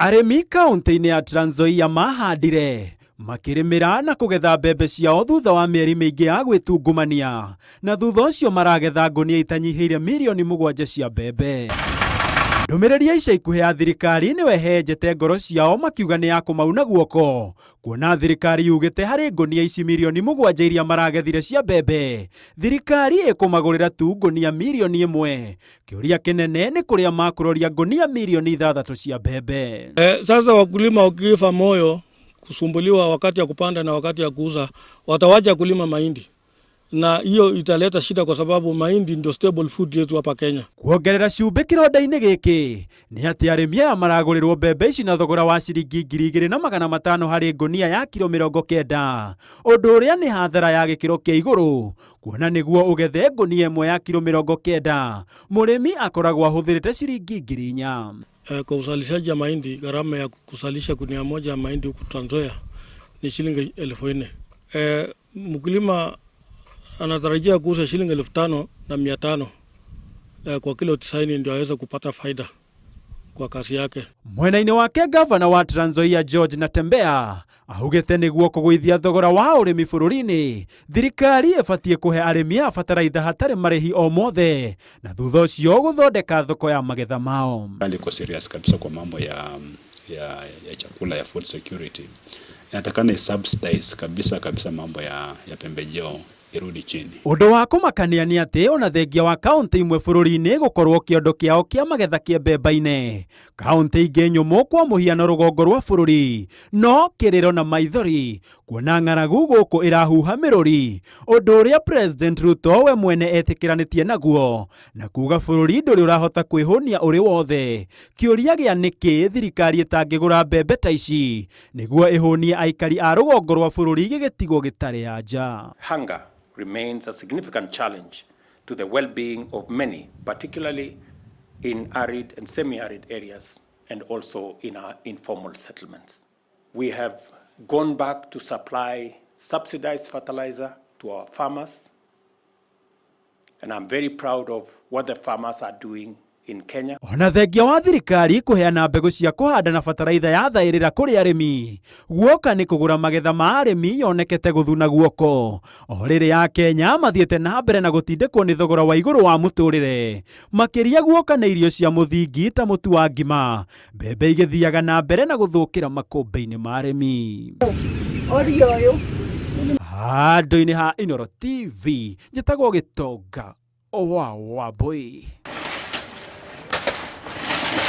Arĩmi kaũntĩ-inĩ ya Trans Nzoia mahandire, makĩrĩmĩra na kũgetha mbembe ciao thutha wa mĩeri mĩingĩ ya gwĩtungumania, na thutha ũcio maragetha ngũnia itanyihĩire mirioni mũgwanja cia mbembe. Ndũmĩrĩri ya ica ikuhĩ ya thirikari nĩyo ĩhehenjete ngoro ciao makiuga nĩ ya kũmauna guoko, kuona thirikari yugĩte harĩ ngũnia ici mirioni mũgwanja iria maragethire cia mbembe, thirikari ĩkũmagũrĩra tu ngũnia mirioni ĩmwe. Kĩũria kĩnene nĩ kũrĩa makũroria ngũnia mirioni ithathatũ cia mbembe. Sasa wakulima wakifa moyo kusumbuliwa wakati ya kupanda na wakati ya kuuza, watawacha kulima mahindi na hiyo italeta shida kwa sababu mahindi ndio stable food yetu hapa Kenya. Kuongerera cumbĩ kĩronda-inĩ gĩkĩ nĩ atĩ arĩmi aya maragũrĩrwo mbembe ici na thogora wa ciringi 2500 harĩ ngũnia ya kiro 90, ũndũ ũrĩa nĩ hathara ya gĩkĩro kĩa igũrũ, kuona nĩguo ũgethe ngũnia ĩmwe ya kiro 90 mũrĩmi akoragwo ahũthĩrĩte ciringi 4000. Kwa uzalishaji ya mahindi, gharama ya kuzalisha gunia moja ya mahindi huku Trans Nzoia ni shilingi 4000. Mkulima anatarajia kuuza shilingi 5500 kwa kilo 90 ndio aweze kupata faida kwa kazi yake. Mwena-inĩ wake gavana wa Trans Nzoia George Natembeya augĩte nĩguo kũgũithia thogora wa ũrĩmi bũrũri-inĩ, thirikari ĩbatiĩ kũhe arĩmi a bataraitha hatarĩ marĩhi o mothe, na thutha ũcio gũthondeka thoko ya magetha mao. Iko serious kabisa kwa mambo ya chakula ya food security. Inatakana subsidize kabisa kabisa mambo ya pembejeo irudi chini. Ũndũ wa kũmakania nĩ atĩ ona thengia wa kaũntĩ imwe bũrũri-inĩ gũkorwo kĩondo kĩao kĩa magetha kĩembemba-inĩ, kaũntĩ ingĩ nyũmũ kwa mũhiano rũgongo rwa bũrũri no kĩrĩro na maithori kuona ng'aragu gũkũ ĩrahuha mĩrũri, ũndũ ũrĩa President Ruto we mwene etĩkĩranĩtie naguo na kuga bũrũri ndũrĩ ũrahota kwĩhũnia ũrĩ wothe. Kĩũria gĩa nĩkĩ thirikari ĩtangĩgũra mbembe ta ici nĩguo ĩhũnie aikari a rũgongo rwa bũrũri gĩgĩtigwo gĩtarĩ anja. Hunger remains a significant challenge to the well-being of many, particularly in arid and semi-arid areas and also in our informal settlements. We have gone back to supply subsidized fertilizer to our farmers, and I'm very proud of what the farmers are doing in Kenya. Ona thengia wa thirikari kũheana mbegũ cia kũhanda na bataraitha ya thaĩrĩra kũrĩ arĩmi, guoka nĩ kũgũra magetha ma arĩmi yonekete gũthuna guoko. O rĩrĩ ya Kenya mathiĩte na mbere na gũtindĩkwo nĩ thogora wa igũrũ wa mũtũrĩre, makĩria guoka nĩ irio cia mũthingi ta mũtu wa ngima, mbembe igĩthiaga na mbere na gũthũkĩra makũmbĩ-inĩ ma arĩmi. Handũ-inĩ ha Inooro TV, njĩtagwo Gĩtonga wa Wambui.